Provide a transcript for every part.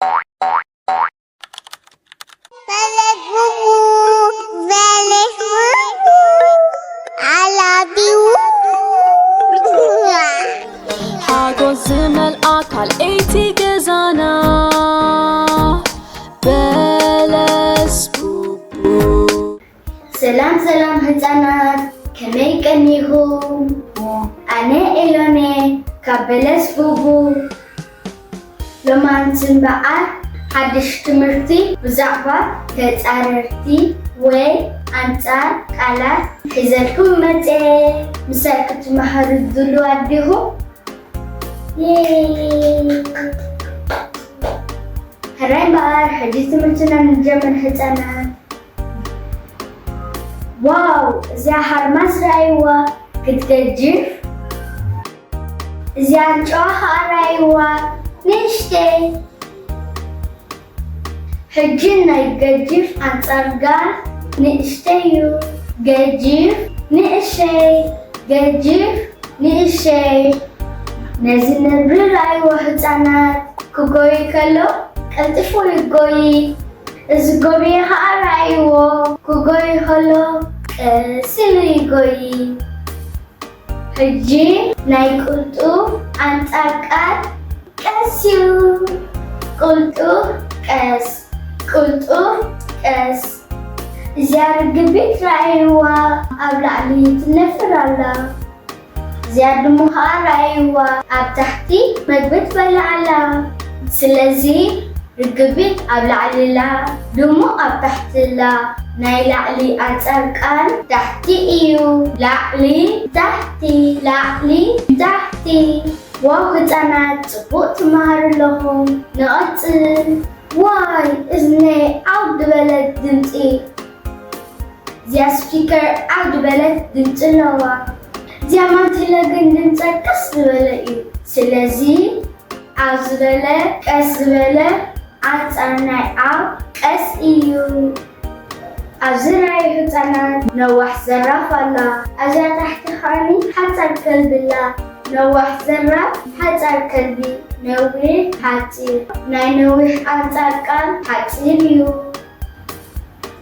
በለስ ቡቡ፣ በለስ ቡቡ፣ I love you። ሓጎስ ዝመልኣ ካልኣይቲ ገዛና በለስ ቡቡ። ሰላም ሰላም ህፃናት፣ ከመይ ቀኒኹም? ኣነ ኤሎን እየ ካብ በለስ ቡቡ። ሎማንቲ እምበኣር ሓድሽ ትምህርቲ ብዛዕባ ተጻረርቲ ወይ ኣንጻር ቃላት ሒዘልኩም መጽየ። ምሳይ ክትመሃሩ ድሉዋት ዲኹም? የይ! ሕራይ እምበኣር ሕጂ ትምህርትና ንጀምር ህጻናት። ዋው! እዚኣ ሓርማዝ ረኣይዋ ክትገጅፍ። እዚኣ ኣንጭዋ ኸኣ ረኣይዋ ንእሽተይ። ሕጂ ናይ ገጅፍ ኣንጻር ጋል ንእሽተይ እዩ። ገጅፍ፣ ንእሸይ፣ ገጅፍ፣ ንእሸይ። ነዚ ነብሪ ረኣይዎ ህጻናት፣ ክጎይ ከሎ ቀልጢፉ ይጎይ። እዚ ጎብየ ኸኣ ረኣይዎ፣ ክጎይ ከሎ ቀስ ኢሉ ይጎይ። ሕጂ ናይ ቅልጡፍ ኣንጻር ቃል ቀስ እዩ። ቅልጡፍ ቀስ፣ ቅልጡፍ ቀስ። እዚኣ ርግቢት ረኣይዋ ኣብ ላዕሊ ትነፍር ኣላ። እዚኣ ድሙ ኸኣ ረኣይዋ ኣብ ታሕቲ መግቢ ትበልዕ ኣላ። ስለዚ ርግቢት ኣብ ላዕሊ ኣላ፣ ድሙ ኣብ ታሕቲ ኣላ። ናይ ላዕሊ ኣንጻር ቃል ታሕቲ እዩ። ላዕሊ፣ ታሕቲ፣ ላዕሊ፣ ታሕቲ። ዋው ህጻናት፣ ጽቡቕ ትመሃሩ ኣለኹም። ንቐጽል። ዋይ፣ እዝነይ ዓው ዝበለት ድምጺ። እዚኣ ስፒከር ዓው ዝበለት ድምጺ ኣለዋ። እዚኣ ማንቲለ ግን ድምጻ ቀስ ዝበለ እዩ። ስለዚ ዓው ዝበለ፣ ቀስ ዝበለ፣ ኣንጻር ናይ ዓው ቀስ እዩ። ኣብዚ ራእይ ህጻናት ነዋሕ ዘራፍ ኣላ። ኣብዚኣ ታሕቲ ኸኣኒ ሓጻር ከልቢ ኣላ። ነዋሕ ዘራፍ፣ ሓጻር ከልቢ፣ ነዊሕ፣ ሓጺር። ናይ ነዊሕ ኣንጻር ቃል ሓጺር እዩ።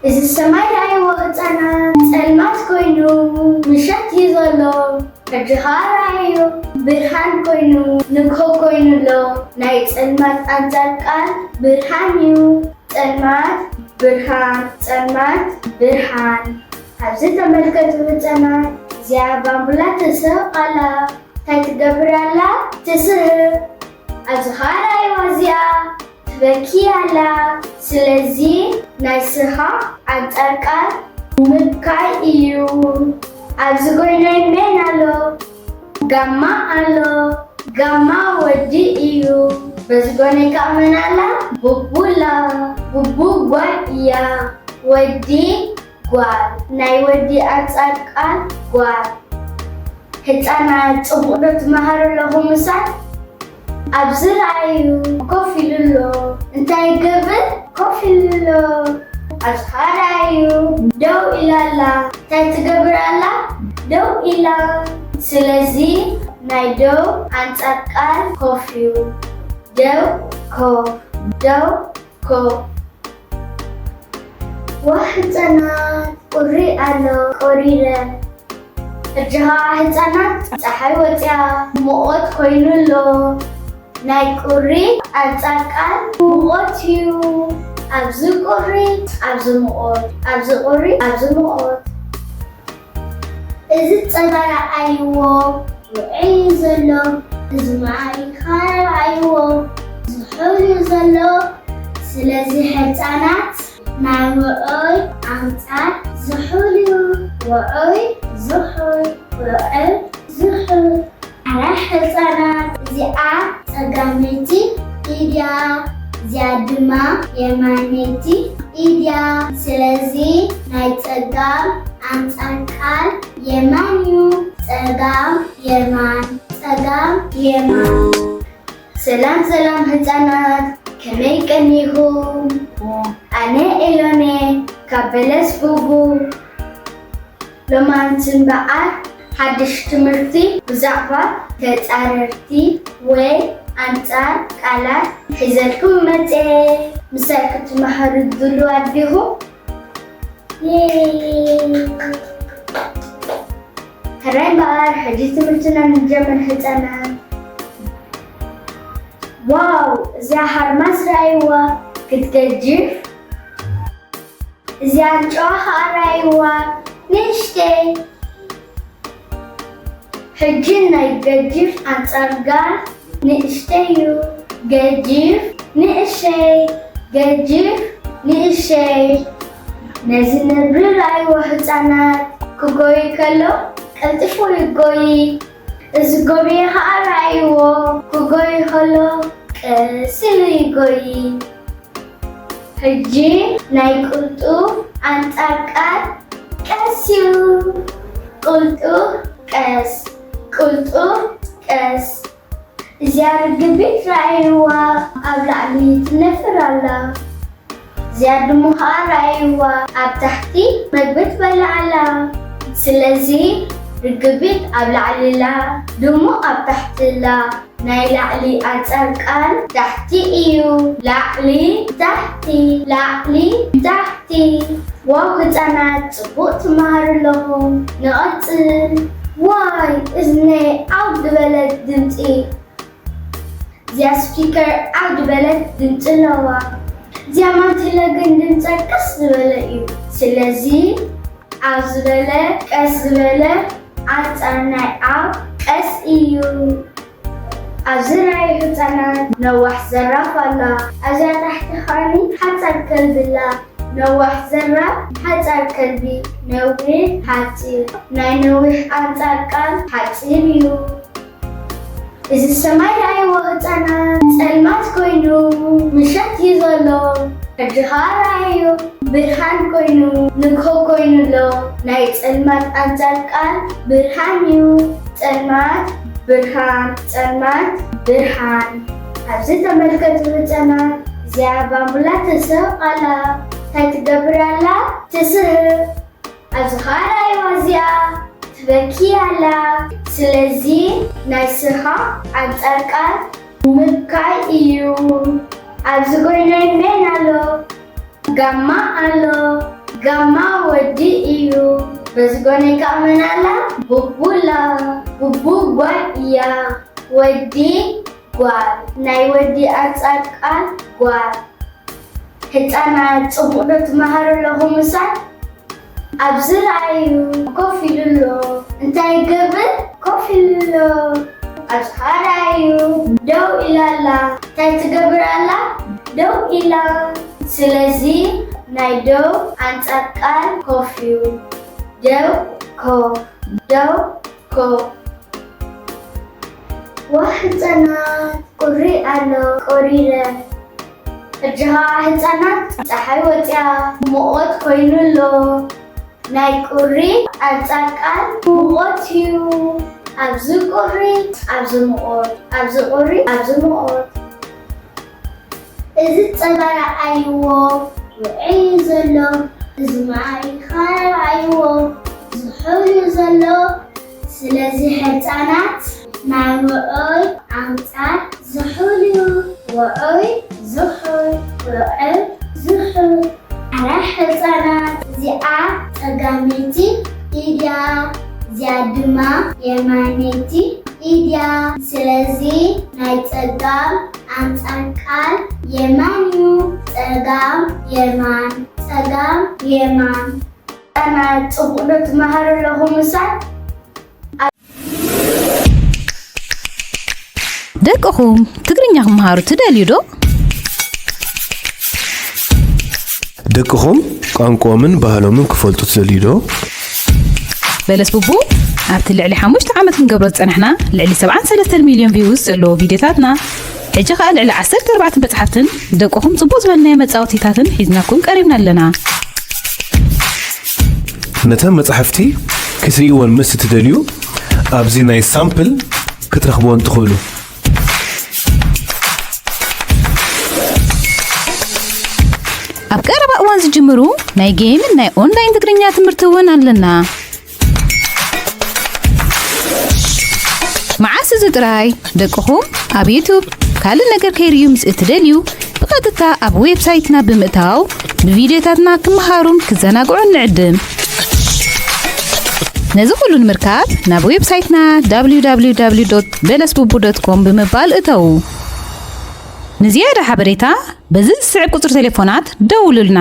እዚ ሰማይ ረኣይዎ ህጻናት፣ ጸልማት ኮይኑ ምሸት እዩ ዘሎ። ሕጂ ኸኣ ረኣይዎ ብርሃን ኮይኑ፣ ንግሆ ኮይኑ ኣሎ። ናይ ጸልማት ኣንጻር ቃል ብርሃን እዩ። ጸልማት፣ ብርሃን፣ ጸልማት፣ ብርሃን። ኣብዚ ተመልከቱ ህጻናት፣ እዚኣ ባምቡላ ትስሕቕ ኣላ። እንታይ ትገብር ኣላ? ትስሕቕ። ኣብዚ ኸኣ ረኣይዋ እዚኣ። ትበኪ ኣላ። ስለዚ ናይ ስኻ ኣንጻር ቃል ምብካይ እዩ። ኣብዚ ጎይነይ መን ኣሎ? ጋማ ኣሎ። ጋማ ወዲ እዩ። በዚ ጎነይ ከኣ መን ኣላ? ቡቡ ኣላ። ቡቡ ጓል እያ። ወዲ ጓል። ናይ ወዲ ኣንጻር ቃል ጓል። ህጻናት፣ ጽቡቕ ዶ ትመሃሩ ኣለኹም ምሳይ? ኣብዚ ረኣዩ፣ ኮፍ ኢሉ ኣሎ። እንታይ ይገብር? ኮፍ ኢሉ ኣሎ። ኣብዚ ኸኣ ረኣዩ፣ ደው ኢላ ኣላ። እንታይ ትገብር ኣላ? ደው ኢላ። ስለዚ ናይ ደው ኣንጻር ቃል ኮፍ እዩ። ደው፣ ኮፍ፣ ደው፣ ኮፍ። ዋህ ህጻናት፣ ቁሪ ኣሎ፣ ቆሪረ። ሕጂ ኸኣ ህጻናት፣ ጸሓይ ወጺኣ፣ ሙቐት ኮይኑ ኣሎ። ናይ ቁሪ ኣንጻር ቃል ሙቐት እዩ። ኣብዚ ቁሪ፣ ኣብዚ ሙቐት፣ ኣብዚ ቁሪ፣ ኣብዚ ሙቐት። እዚ ጸጋ ረኣይዎ፣ ውዑይ እዩ ዘሎ። እዚ ማይ ኸኣ ረኣይዎ፣ ዝሑል እዩ ዘሎ። ስለዚ ህጻናት ናይ ውዑይ ኣንጻር ዝሑል እዩ። ውዑይ፣ ዝሑል፣ ውዑይ፣ ዝሑል። ኣረ ህጻናት፣ እዚኣ ጸጋመይቲ ኢድያ፣ እዚኣ ድማ የማነይቲ ኢድያ። ስለዚ ናይ ጸጋም ኣንጻር ቃል የማን እዩ። ጸጋም፣ የማን፣ ጸጋም፣ የማን። ሰላም ሰላም ህጻናት፣ ከመይ ቀኒኹም? ኣነ ኤሎን እየ ካብ በለስ ቡቡ። ሎማንቲ እምበኣር ሓድሽ ትምህርቲ ብዛዕባ ተጻረርቲ ወይ ኣንጻር ቃላት ሒዘልኩም መጽየ። ምሳይ ክትመሃሩ ድሉዋት ዲኹም? የይ! ሕራይ እምበኣር፣ ሕጂ ትምህርትና ንጀምር ህጻናት። ዋው! እዚኣ ሓርማዝ ረኣይዋ ክትገጅፍ። እዚኣ ኣንጭዋ ኸኣ ረኣይዋ ንእሽተይ። ሕጂ ናይ ገጅፍ ኣንጻር ጋል ንእሽተይ እዩ። ገጅፍ ንእሸይ፣ ገጅፍ ንእሸይ። ነዚ ነብሪ ረኣይዎ ህጻናት፣ ክጎይ ከሎ ቀልጢፉ ይጎይ። እዚ ጎብየ ኸኣ ረኣይዎ፣ ክጎይ ከሎ ቀስ ኢሉ ይጎይ። ሕጂ ናይ ቅልጡፍ ኣንጻር ቃል ቀስ እዩ። ቅልጡፍ ቀስ፣ ቅልጡፍ ቀስ። እዚኣ ርግቢት ረኣይዋ ኣብ ላዕሊ ትነፍር ኣላ። እዚኣ ድሙ ኸኣ ረኣይዋ ኣብ ታሕቲ መግቢ ትበልዕ ኣላ። ስለዚ ርግቢት ኣብ ላዕሊ ኣላ፣ ድሙ ኣብ ታሕቲ ኣላ። ናይ ላዕሊ ኣንጻር ቃል ታሕቲ እዩ። ላዕሊ፣ ታሕቲ፣ ላዕሊ፣ ታሕቲ። ዋው ህጻናት፣ ጽቡቕ ትመሃሩ ኣለኹም። ንቐጽል። ዋይ፣ እዝነይ ዓው ዝበለት ድምጺ። እዚኣ ስፒከር ዓው ዝበለት ድምጺ ኣለዋ። እዚኣ ማንቲለ ግን ድምጻ ቀስ ዝበለ እዩ። ስለዚ ዓው ዝበለ፣ ቀስ ዝበለ ኣንጻር ናይ ዓው ቀስ እዩ። ኣብዚ ናይ ህጻናት ነዋሕ ዘራፍ ኣላ። ኣብዚኣ ታሕቲ ኸኣኒ ሓጻር ከልቢ ኣላ። ነዋሕ ዘራፍ፣ ሓጻር ከልቢ፣ ነዊሕ፣ ሓጺር። ናይ ነዊሕ ኣንጻር ቃል ሓጺር እዩ። እዚ ሰማይ ረኣይዎ ህጻናት፣ ጸልማት ኮይኑ ምሸት እዩ ዘሎ። ሕጂ ኸኣ ረኣዮ፣ ብርሃን ኮይኑ ንግሆ ኮይኑ ኣሎ። ናይ ጸልማት ኣንጻር ቃል ብርሃን እዩ። ጸልማት፣ ብርሃን፣ ጸልማት፣ ብርሃን። ኣብዚ ተመልከቱ ህጻናት፣ እዚኣ ባምቡላ ትስሕቕ ኣላ። እንታይ ትገብር ኣላ? ትስሕቕ። ኣብዚ ኸኣ ረኣይዋ እዚኣ ትበኪ ኣላ። ስለዚ ናይ ስኻ ኣንጻር ቃል ምብካይ እዩ። ኣብዚ ጎይነይ መን ኣሎ? ጋማ ኣሎ። ጋማ ወዲ እዩ። በዚ ጎነይ ከኣ መን ኣላ? ቡቡ ኣላ። ቡቡ ጓል እያ። ወዲ ጓል። ናይ ወዲ ኣንጻር ቃል ጓል። ህጻናት ጽቡቕ ዶ ትመሃሩ ኣለኹም ምሳይ? ኣብዚ ረኣዩ ኮፍ ኢሉ ኣሎ። እንታይ ይገብር? ኮፍ ኢሉ ኣሎ። ኣብዚ ኸኣ ረኣዩ ደው ኢላ ኣላ። እንታይ ትገብር ኣላ? ደው ኢላ። ስለዚ ናይ ደው ኣንጻር ቃል ኮፍ እዩ። ደው፣ ኮፍ፣ ደው፣ ኮፍ። ዋህ ህጻናት፣ ቁሪ ኣሎ፣ ቆሪረ። ሕጂ ኸኣ ህጻናት፣ ጸሓይ ወጺኣ፣ ሙቐት ኮይኑ ኣሎ። ናይ ቁሪ ኣንጻር ቃል ሙቐት እዩ። ኣብዚ ቁሪ፣ ኣብዚ ሙቐት፣ ኣብዚ ቁሪ፣ ኣብዚ ሙቐት። እዚ ጸባ ረኣይዎ፣ ውዑይ እዩ ዘሎ። እዚ ማይ ኸኣ ረኣይዎ፣ ዝሑል እዩ ዘሎ። ስለዚ ህጻናት፣ ናይ ውዑይ ኣንጻር ዝሑል እዩ። ውዑይ፣ ዝሑል፣ ውዑይ፣ ዝሑል። ኣረ ህጻናት፣ እዚኣ ጸጋመይቲ ኢድ እያ፣ እዚኣ ድማ የማነይቲ ኢድ እያ። ስለዚ ናይ ጸጋም ኣንጻር ቃል የማን እዩ። ጸጋም፣ የማን፣ ጸጋም፣ የማን። ኣና ጽቡቕ ዶ ትመሃሩ ኣለኹም ምሳይ? ደቅኹም ትግርኛ ክመሃሩ ትደልዩ ዶ? ደቅኹም ቋንቋኦምን ባህሎምን ክፈልጡ ትደልዩ ዶ? በለስ ቡቡ፣ ኣብቲ ልዕሊ ሓሙሽተ ዓመት ክንገብሮ ዝጸናሕና ልዕሊ ሰብዓን ሰለስተን ሚልዮን ቪውስ ዘለዎ ቪድዮታትና፣ ሕጂ ኸኣ ልዕሊ ዓሰርተ ኣርባዕተ መጽሓፍትን ደቅኹም ጽቡቕ ዝበልናዮ መጻወቲታትን ሒዝናኩም ቀሪብና ኣለና። ነተን መጻሕፍቲ ክትርእይወን ምስ እትደልዩ፣ ኣብዚ ናይ ሳምፕል ክትረኽብወን ትኽእሉ። ኣብ ቀረባ እዋን ዝጅምሩ ናይ ጌምን ናይ ኦንላይን ትግርኛ ትምህርቲ እውን ኣለና። መዓስ እዚ ጥራይ? ደቅኹም ኣብ ዩቱብ፣ ካልእ ነገር ከይርእዩ ምስ እትደልዩ፣ ብቐጥታ ኣብ ዌብሳይትና ብምእታው ብቪድዮታትና ክመሃሩን ክዘናግዑን ንዕድም። ነዚ ኩሉ ንምርካብ ናብ ዌብሳይትና www.belesbubu.com ብምባል እተዉ። ንዝያዳ ሓበሬታ በዚ ዝስዕብ ቁጽሪ ቴሌፎናት ደውሉልና።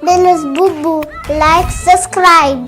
Belesbubu, like, subscribe.